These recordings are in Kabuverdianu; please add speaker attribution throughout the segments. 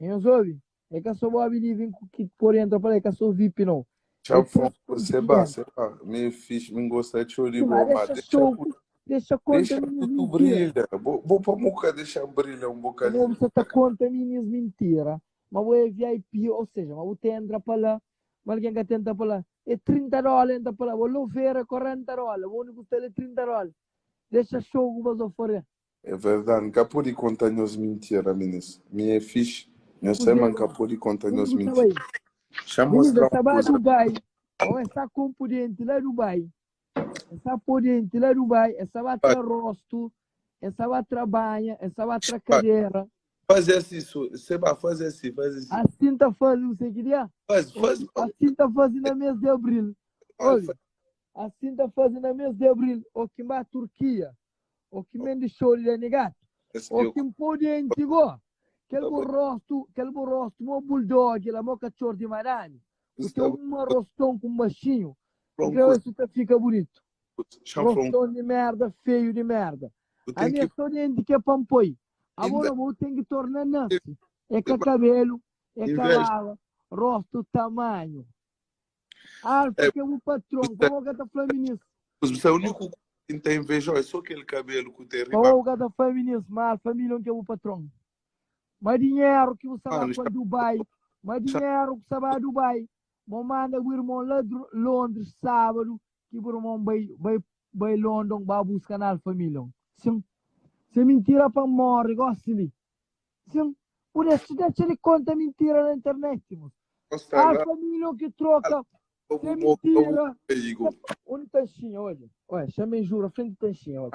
Speaker 1: Nhos obi, é ka só Bob Living ki pode entra pa lá, é ka só VIP não.
Speaker 2: Tchau,
Speaker 1: É tudo
Speaker 2: você
Speaker 1: que
Speaker 2: ba,
Speaker 1: entra.
Speaker 2: você ba. Me fixe, me gosta tchau de
Speaker 1: Sim,
Speaker 2: boa,
Speaker 1: mas
Speaker 2: mas
Speaker 1: deixa
Speaker 2: deixa,
Speaker 1: show, deixa conta
Speaker 2: deixa
Speaker 1: minhas
Speaker 2: tudo
Speaker 1: mentiras.
Speaker 2: brilha. Vou, vou para muca deixar brilha um
Speaker 1: Como
Speaker 2: bocadinho.
Speaker 1: você tá conta minhas mentiras, mas o é VIP, ou seja, mas você entra para lá, mas alguém que tenta para lá, é 30 dólares entra para lá, o Louveira é 40 dólares, o único que é 30 dólares. Deixa show com você fora.
Speaker 2: É verdade, nunca pude contar minhas mentiras, meninas. Minha fixe, meu
Speaker 1: Pois é,
Speaker 2: sei, nunca pude contar minhas
Speaker 1: Onde você
Speaker 2: mentiras.
Speaker 1: vai?
Speaker 2: Deixa eu
Speaker 1: Menina,
Speaker 2: mostrar
Speaker 1: está
Speaker 2: uma
Speaker 1: lá
Speaker 2: coisa.
Speaker 1: Dubai, ou está componente lá Dubai, está podente lá Dubai, essa vai tra rosto, essa vai trabalha, essa vai tra cadeira.
Speaker 2: Faz assim, você vai fazer assim, faz assim.
Speaker 1: Assim tá fazendo, você queria?
Speaker 2: Faz, faz.
Speaker 1: Assim tá fazendo na mês de abril. Olha, assim tá fazendo na mês de abril, o que vai Turquia, o que me show de negato, o que pode go, aquele
Speaker 2: Tá bom.
Speaker 1: rosto, aquele rosto, mo bulldog, lá mo cachorro de Miami. O tem um rostão com um baixinho. Então isso tá fica bonito. Rostão de merda, feio de merda. A minha
Speaker 2: que
Speaker 1: só dente que é pampoi. Agora vou ter que tornar nasce. É com cabelo, é com
Speaker 2: Inveja.
Speaker 1: barba, rosto tamanho. Alfa
Speaker 2: É.
Speaker 1: que é o patrão, como que tá falando nisso?
Speaker 2: Você é o único que tem inveja, é só aquele cabelo que tem riba.
Speaker 1: Como que tá falando nisso? Mas a família que é o patrão. Mas dinheiro que você vai
Speaker 2: Mano,
Speaker 1: para Dubai, mas dinheiro que você vai a Dubai, Vou mandar o irmão lá de Londres sábado, que o irmão vai, vai, vai London, vai buscar na família. Sim. Se mentira para morrer, gosta ali. Sim. Por isso, deixa ele conta mentira na internet, moço.
Speaker 2: Gosta
Speaker 1: A
Speaker 2: lá,
Speaker 1: família que troca,
Speaker 2: eu
Speaker 1: se é
Speaker 2: vou-
Speaker 1: mentira.
Speaker 2: eu vou-
Speaker 1: Onde tanchinha, olha. Olha, chamei juro, frente de tanchinha, olha.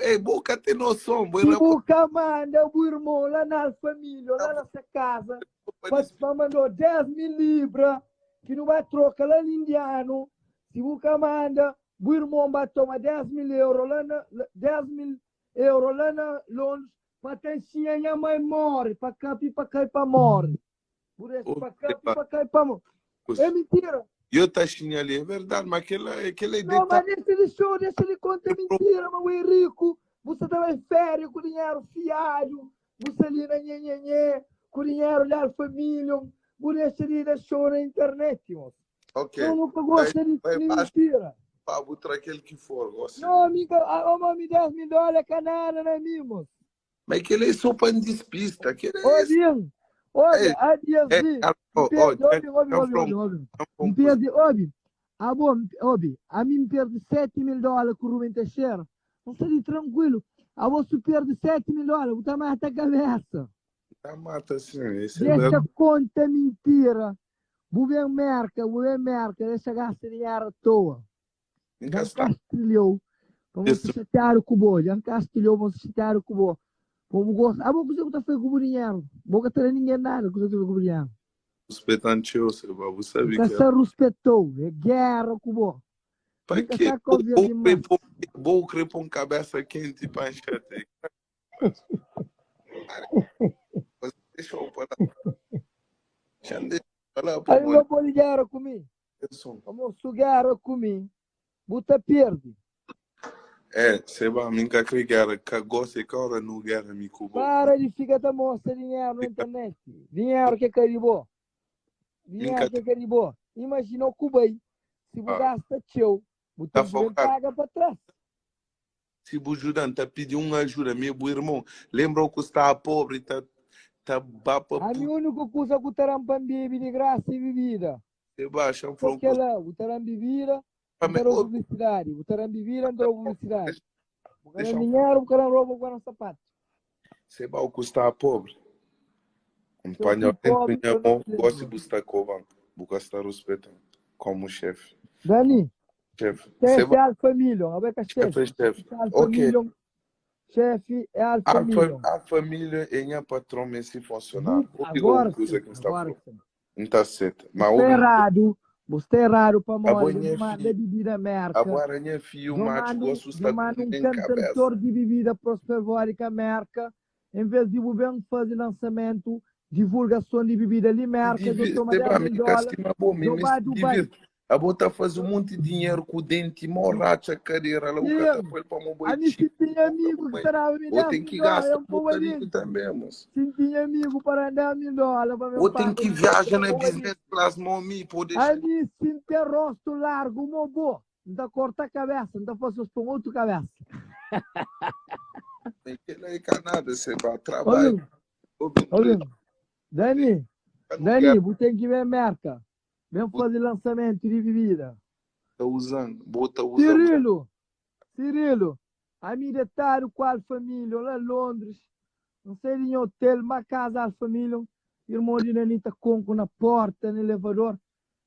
Speaker 2: É, boca tem noção, boi
Speaker 1: Se boca manda o irmão lá na família, lá nessa casa, para mandou 10 mil libras, que não vai trocar lá no indiano. Se boca manda, o irmão vai tomar 10 mil euros lá na, 10 mil euros lá na Londres, para tanchinha minha mãe morre, para cá e para cá e para morre. Por isso, para cá e para cá e para morre. É mentira.
Speaker 2: E eu taxinha ali, é verdade, mas aquele, aquele
Speaker 1: Não,
Speaker 2: detalhe.
Speaker 1: mas deixa ele show, deixa ele contar mentira, mas o é rico, você estava em férias com dinheiro fiado, você ali na nhe, nhe, nhe, com dinheiro lá família, você deixa ele dar show na internet, moço.
Speaker 2: Ok,
Speaker 1: Eu nunca gosto de,
Speaker 2: vai
Speaker 1: de
Speaker 2: baixo.
Speaker 1: mentira.
Speaker 2: pá, vou trazer aquele que for, gosto.
Speaker 1: Não, amiga, a a mãe me 10 mil dólares, canara na mim, moço.
Speaker 2: Mas aquele é só para despista, aquele
Speaker 1: Ô,
Speaker 2: é.
Speaker 1: Dinho, olha,
Speaker 2: Ei,
Speaker 1: a
Speaker 2: É,
Speaker 1: Diazi,
Speaker 2: ó, ó,
Speaker 1: ouve, ouve, ouve, ouve, ouve. Me perdi, ouve, a bom, ouve, a mim me perde 7 mil dólares com o Rubem Teixeira. Não sei tranquilo. A você perde 7 mil dólares, vou tomar a cabeça.
Speaker 2: Tá mata assim, esse é
Speaker 1: Deixa
Speaker 2: verdade.
Speaker 1: conta mentira. Vou ver merca, vou ver merca, deixa gastar dinheiro à toa. Já
Speaker 2: Encastar.
Speaker 1: encastilhou. Vamos
Speaker 2: Isso.
Speaker 1: se chatear com o boi. Já encastilhou, vamos se chatear com o boi. Vamos gostar. Ah, vou conseguir que foi com o dinheiro. Vou que ter ninguém nada, com o dinheiro.
Speaker 2: Respeitante eu, você vai, você sabe
Speaker 1: Nunca
Speaker 2: que é.
Speaker 1: se respeitou. É guerra com o boi.
Speaker 2: Pra
Speaker 1: Nunca
Speaker 2: quê?
Speaker 1: está com
Speaker 2: Vou
Speaker 1: demais.
Speaker 2: vou crer pra um cabeça quente para enxertar. Deixa eu falar. Deixa eu falar
Speaker 1: Aí
Speaker 2: para
Speaker 1: eu vou guerra comigo.
Speaker 2: o
Speaker 1: Como se guerra comigo, buta perde.
Speaker 2: É, você vai me encaixar guerra, que gosta que hora não guerra me cubo.
Speaker 1: Para de ficar te mostra dinheiro na internet. Dinheiro que é caribou. Dinheiro
Speaker 2: Nunca
Speaker 1: que é caribou. Imagina o Cubai. Se você
Speaker 2: Ah.
Speaker 1: gasta teu, você
Speaker 2: Tá
Speaker 1: tem que
Speaker 2: focado.
Speaker 1: paga para trás.
Speaker 2: Se o ajudante tá pedindo uma ajuda, meu irmão, lembra o que estava pobre, tá tá bapa
Speaker 1: A minha única coisa que o tarampa bebe de graça e bebida.
Speaker 2: Você baixa um
Speaker 1: Porque
Speaker 2: franco.
Speaker 1: lá, o taram bebida, o taram publicidade. O taram bebida, não taram publicidade. O
Speaker 2: Deixa
Speaker 1: cara
Speaker 2: eu-
Speaker 1: dinheiro, o cara rouba, o cara sapato.
Speaker 2: Você vai o que estava pobre. Um
Speaker 1: Se eu
Speaker 2: panhão
Speaker 1: fui pobre,
Speaker 2: tem
Speaker 1: eu não
Speaker 2: mão, gosta de
Speaker 1: lembro.
Speaker 2: buscar coban, busca estar respeitando como chefe.
Speaker 1: Dani,
Speaker 2: Chefe, você
Speaker 1: chefe
Speaker 2: vai
Speaker 1: é Alfa Million. A beca
Speaker 2: chefe,
Speaker 1: chefe.
Speaker 2: chefe.
Speaker 1: Alfa
Speaker 2: Ok.
Speaker 1: Million. Chefe é Alfa
Speaker 2: A, fa
Speaker 1: Million.
Speaker 2: a família é minha patrão, mas se funcionar.
Speaker 1: Bu-
Speaker 2: Vou digo
Speaker 1: Agora
Speaker 2: uma coisa
Speaker 1: sim,
Speaker 2: que está
Speaker 1: agora
Speaker 2: falando.
Speaker 1: sim.
Speaker 2: Não está certo. Mas
Speaker 1: Você está
Speaker 2: o
Speaker 1: errado, você está errado para
Speaker 2: a
Speaker 1: morrer.
Speaker 2: minha
Speaker 1: Manda
Speaker 2: filha,
Speaker 1: bebida merca.
Speaker 2: agora minha filha, o
Speaker 1: Eu
Speaker 2: macho
Speaker 1: mando,
Speaker 2: gosta
Speaker 1: eu
Speaker 2: está
Speaker 1: mando um
Speaker 2: em cabeça.
Speaker 1: cantor de bebida prospervórica merca. Em vez de o bem fazer lançamento, divulgação de bebida ali merca, eu
Speaker 2: Divi-
Speaker 1: tomo
Speaker 2: Você
Speaker 1: 10
Speaker 2: vai
Speaker 1: mil
Speaker 2: me
Speaker 1: dólares,
Speaker 2: castimar, bom, me
Speaker 1: eu
Speaker 2: me
Speaker 1: vou a Dubai.
Speaker 2: divirto. Abo ta faze un monti dinheru ku denti mo ratxa kadera la bu ka ta
Speaker 1: Sim,
Speaker 2: poi-l pamo bai
Speaker 1: ami
Speaker 2: txi
Speaker 1: si tinha amigu ki ta daba mi
Speaker 2: Bo
Speaker 1: 10
Speaker 2: ten
Speaker 1: mil
Speaker 2: ki
Speaker 1: dóla,
Speaker 2: gasta
Speaker 1: eu
Speaker 2: un
Speaker 1: poba
Speaker 2: bokadinhu
Speaker 1: denti.
Speaker 2: tanbe, mos.
Speaker 1: Si N tinha amigu pa dan 10 mil dóla pa mi
Speaker 2: Bo ten
Speaker 1: paga
Speaker 2: ki
Speaker 1: di denti,
Speaker 2: viaja
Speaker 1: eu
Speaker 2: na
Speaker 1: poba
Speaker 2: business
Speaker 1: denti.
Speaker 2: class mo mi po dexa
Speaker 1: Ami si N ten rostu largu mo bo, N ta korta kabesa, N ta fase-s pon otu kabesa.
Speaker 2: Ma kel-la é ka nada, se ba trabadja,
Speaker 1: Obi-m,
Speaker 2: obi-m dretu.
Speaker 1: obi-m. Dani,
Speaker 2: Ka nu
Speaker 1: Dani,
Speaker 2: géra.
Speaker 1: bu ten ki ben Merka. Ben
Speaker 2: Bu
Speaker 1: faze lansamentu di bibida.
Speaker 2: ta uza-m, bo ta uza-m.
Speaker 1: Cirilo, Cirilo, ami detadu ku Alfa Million la Londres, N sai di nha hotel, ma kaza Alfa Million, irmon di Nani ta konku na porta, na elevador,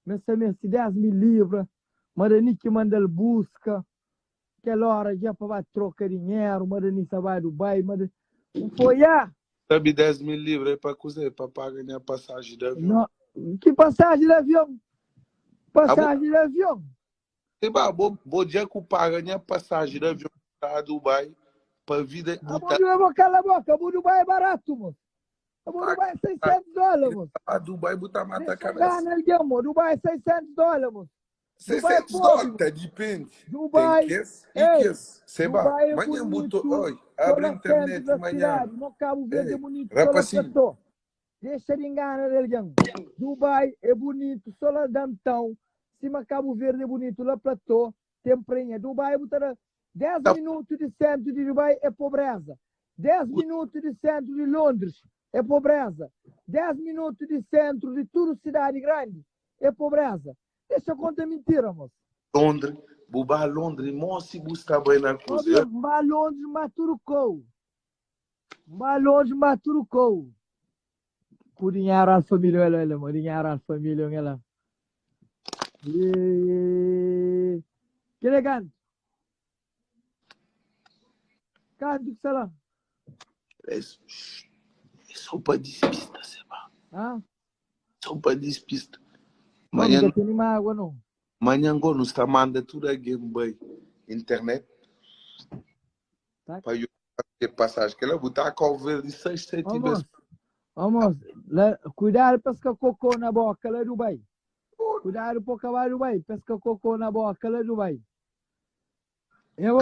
Speaker 1: ma el sa meste 10 mil libra, ma Dani ki manda-l buska, kel ora dja pa ba troka dinheru, ma Dani sa ba Dubai, ma Dani... N foi, ya!
Speaker 2: Sabe 10 mil libra é pa kuzê? Pa paga nha pasaji di avion.
Speaker 1: No, ki pasaji di avion?
Speaker 2: Abo,
Speaker 1: Pasaji di avion?
Speaker 2: se ba, bo, bo dja ku paga nha pasaji di avion pa Dubai, pa vida bu
Speaker 1: Abo
Speaker 2: ta
Speaker 1: Dubai, bo kala boka, abo Dubai é baratu, moço. Abo
Speaker 2: paga
Speaker 1: Dubai é 600 dólar, moço.
Speaker 2: pa Dubai bu ta mata
Speaker 1: Deixa
Speaker 2: kabesa.
Speaker 1: engana alguém, mo. Dubai é 600 dólar, moço. Dubai é
Speaker 2: 600
Speaker 1: pobre,
Speaker 2: dólar,
Speaker 1: moço.
Speaker 2: ta dipende. Tem
Speaker 1: Dubai,
Speaker 2: kes e
Speaker 1: ei,
Speaker 2: kes. Se ba,
Speaker 1: Dubai é
Speaker 2: manhã bu to,
Speaker 1: bonito,
Speaker 2: oi,
Speaker 1: só
Speaker 2: abre
Speaker 1: na centro
Speaker 2: internet
Speaker 1: da
Speaker 2: manhã.
Speaker 1: cidade. No Cabo Verde é
Speaker 2: Ei,
Speaker 1: bonito, só na
Speaker 2: rapacinho.
Speaker 1: platô. Deixa de engana de alguém. Dubai é bonito, só lá downtown. Cima Cabo Verde é bonito, lá platô. Tem prainha. Dubai, bu ta da 10
Speaker 2: Ta
Speaker 1: minuto di centro di Dubai é pobreza. 10 minuto di centro di Londres é pobreza. 10 minuto di centro di tudo cidade grande é pobreza. Deixa conta mentira, moço.
Speaker 2: Londres, bu ba Londres, mo si bu sta bai na
Speaker 1: Obi,
Speaker 2: kuze.
Speaker 1: mba Londres, mba tudo kou. Mba Londres, mba tudo kou. Ku dinheiro al família, olha, olha, mo, dinheiro al família, olha lá. E... Que elegante. Canto que sei lá.
Speaker 2: É, é só pa despista, seba.
Speaker 1: Hã?
Speaker 2: Só pa despista.
Speaker 1: Não,
Speaker 2: Manhã,
Speaker 1: nunca tem água, não.
Speaker 2: manhã agora nos tá manda tudo alguém bai internet
Speaker 1: Tá?
Speaker 2: pa eu ter passagem. Que ela botar a Cabo Verde 6, 7
Speaker 1: Ó,
Speaker 2: vezes.
Speaker 1: moço, ó, moço, lá, cuidado pesca cocô na boca lá do Dubai. Cuidado para acabar Dubai, pesca cocô na boca lá do Dubai. Eu vou.